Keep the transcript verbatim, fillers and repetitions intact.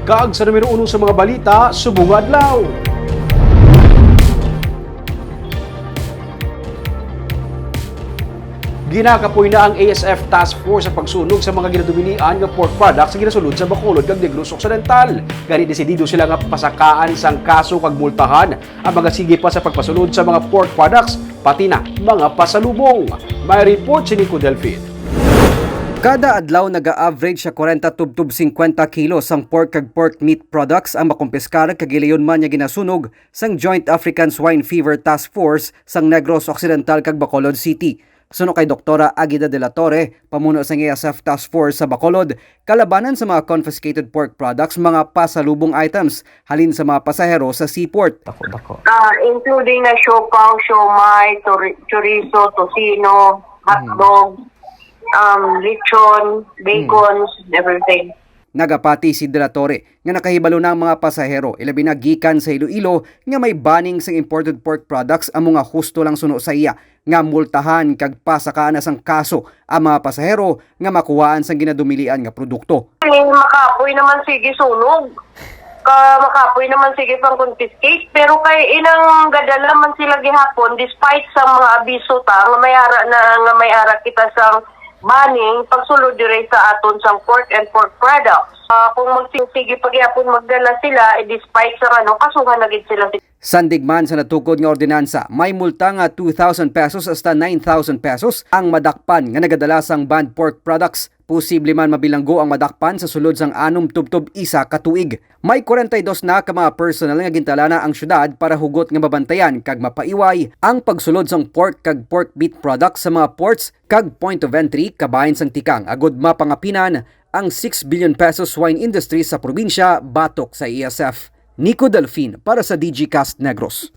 Kag sa numero uno sa mga balita subong nga adlaw. Ginakapoy na ang A S F Task Force sa pagsunog sa mga ginadumilian nga pork products nga ginasulod sa Bacolod kag Negros Occidental. Gani, desidido sila nga pasakaan sang kaso kag multahan ang mga sige pa sa pagpasulod sa mga pork products, pati na mga pasalubong. May report si Nico Delfin. Kada adlaw, naga-average sa kwarenta tubtob singkwenta kilos ang pork kag pork meat products ang makumpiskar kag gilayon man nga ginasunog sang Joint African Swine Fever Task Force sang Negros Occidental kag Bacolod City. Suno kay Doktora Agida de la Torre, pamuno sang A S F Task Force sa Bacolod, kalabanan sa mga confiscated pork products, mga pasalubong items halin sa mga pasahero sa seaport. Dako-dako. Ah, including na siopaw, siomay, tori-, chorizo, tocino, hotdog, um, lechon, bacons, everything. Nagapati si De La Torre nga nakahibalo na ang mga pasahero, ilabi na gikan sa Iloilo, nga may banning sang imported pork products, amo nga husto lang suno sa iya nga multahan kag pasakaan na sang kaso ang mga pasahero nga makuhaan sang ginadumilian nga produkto. Eh, makapoy naman sige sunog. Ka, makapoy naman sige pang confiscate, pero kay inang gadala man sila gihapon, despite sa mga abiso ta nga may ara na, nga may ara kita sang banning pagsulod diri sa aton sang pork and pork products. Ah, kung magsige pa gyapon magdala sila, eh, despite sa ano, kasuhan na gid sila. Sandig man sa natukod nga ordinansa, may multa nga two thousand pesos hasta nine thousand pesos ang madakpan nga nagadala sang banned pork products. Posible man mabilanggo ang madakpan sa sulod sang anom tubtob isa ka tuig. May kwarenta y dos na ka mga personnel nga gintalana ang syudad para hugot nga mabantayan kag mapaiway ang pagsulod sang pork kag pork meat products sa mga ports kag point of entry kabahin sang tikang, agud mapangapinan ang six billion pesos wine industry sa probinsya, batok sa A S F. Nico Delfin para sa D G Cast Negros.